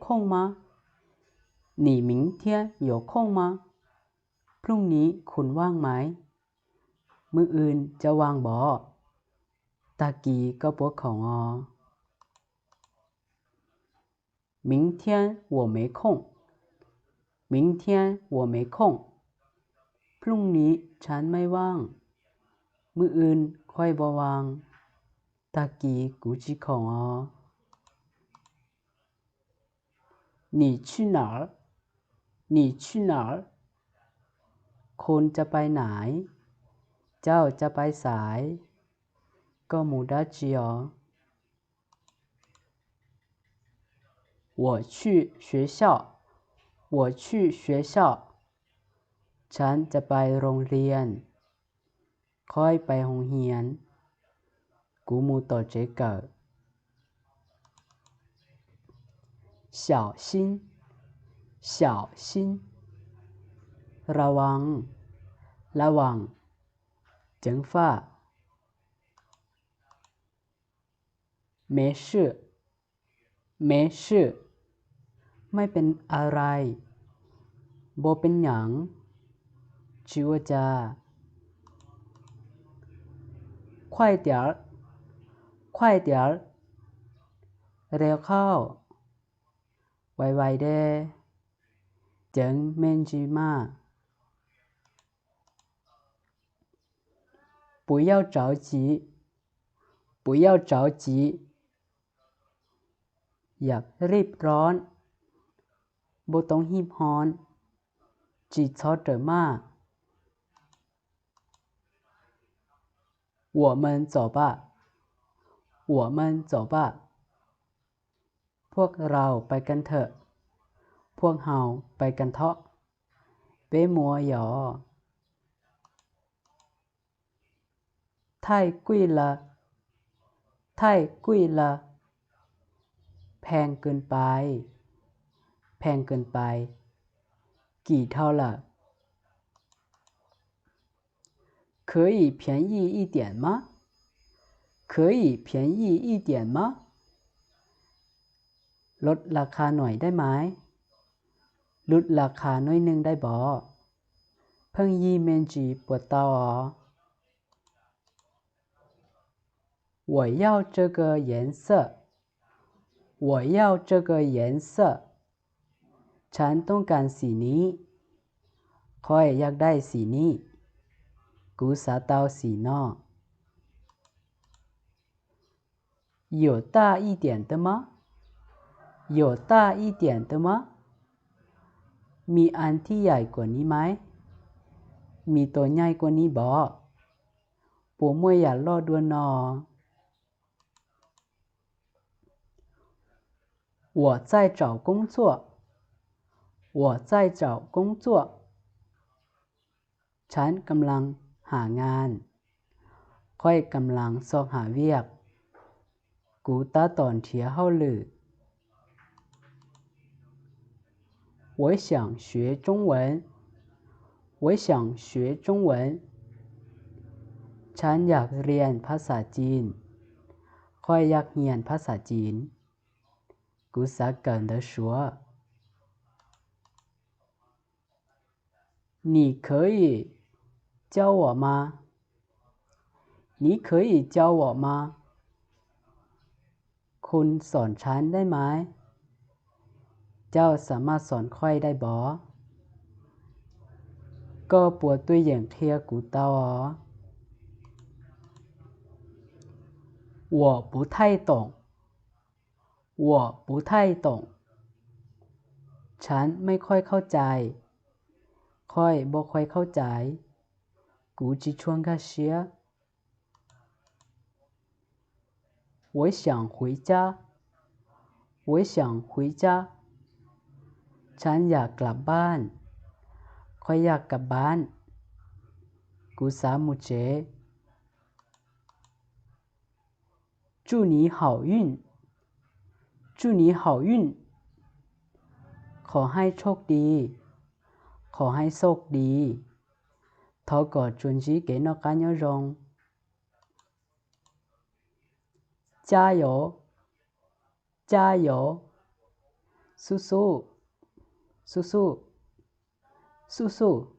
空吗? 你明天有空吗? พรุ่งนี้คุณว่างไหม? ມື້ອື່ນເຈົ້າວ່າງບໍ່? ຕາກີ້ກໍປວດເຂົ່າງໍ່. 明天我没空. 明天我没空. พรุ่งนี้ฉันไม่ว่าง. ມື້ອື່ນຂ້ອຍບໍ່ວ່າງ. ຕາກີ້ກູຈີ່ເຂົ່າງອໍ. 你去哪儿? 你去哪儿? ຄຸນຈະໄປໃສ? ເຈົ້າຈະໄປໃສ? ກໍມູດາຈີ່ອໍ. 我去学校. 我去学校. ฉันจะไปโรงเรียน. ຂ້ອຍໄປໂຮງຮຽນ. ກູມູ່ຕໍ່ເຈເກີ້. 小心. 小心. ລະວັງ. ລະວັງ. ເຈິງຟ້າ. 没事. 没事. ไม่เป็นอะไร. ບໍ່ເປັນຫຍັງ. 去我家. 快点儿. 快点儿. ເລັວເຂົ້າ. ໄວໆແດ່. ເຈິງແມ່ນຈີ່ມາ. 不要着急. 不要着急. ຢ່າຮີບຮ້ອນ. ບໍ່ຕ້ອງຮີບຮ້ອນ. 急躁什么? 我们走吧. 我们走吧. ພວກເຮົາໄປກັນເຖາະ. ພວກເຮົາໄປກັນເຖາະ. 别磨腰. 太贵了. 太贵了. ແພງເກີນໄປ. ແພງເກີນໄປ. 几套了. 可以便宜一点吗? 可以便宜一点吗? ລົດລາຄາໜ້ອຍໄດ້ໄໝ? ຫຼຸດລາຄາໜ້ອຍໜຶ່ງໄດ້ບໍ່? ເພິ່ງຢີ່ແມ່ນຈີ່ປວດເຕົ້າອໍ. 我要这个颜色. 我要这个颜色. ฉันต้องการสีนี้. ຂ້ອຍຢາກໄດ້ສີນີ້. ກູສາເຕົ້າສີນອກ. 有大一点的吗? 有大一点的吗? ມີອັນທີ່ໃຫຍ່ກວ່ານີ້ໄໝ? ມີໂຕໃຫຍ່ກວ່ານີ້ບໍ່? ປົວເມື່ອຍຢ່າລໍດ່ວນນໍ. 我在找工作. 我在找工作. ฉันกำลังหางาน. ຂ້ອຍກຳລັງຊອກຫາວຽກ. ກູຕາຕອນທຽວເຮົາຫຼື. 我想学中文. 我想学中文. ฉันอยากเรียนภาษาจีน. ຂ້ອຍຢາກຮຽນພາສາຈີນ. ກູສາເກີ້ເດີຊັວ. 你可以教我吗? 你可以教我吗? ຄຸນສອນສັນໄດ້ໄໝ? ເຈົ້າສາມາດສອນຂ້ອຍໄດ້ບໍ່? ກໍປົວຕຸ້ຍເຢັນເຄຍກູເຕົ້າອໍ. 我不太懂. 我不太懂. ฉันไม่ค่อยเข้าใจ. ຂ້ອຍບໍ່ຄ່ອຍເຂົ້າໃຈ. ກູຈີ່ຊວນກາເຊຍ. 我想回家. 我想回家. ฉันอยากกลับบ้าน. ຂ້ອຍຢາກກັບບ້ານ. ກູສາມູເຈ. 祝你好运. 祝你好运. ຂໍໃຫ້ໂຊກດີ. ຂໍໃຫ້ໂຊກດີ. ເທາະກໍຈວນຈີເກເນາະກາຍຍໍຢອງ. 加油. 加油. ສູ້ໆ ສູ້ໆ ສູ້ໆ.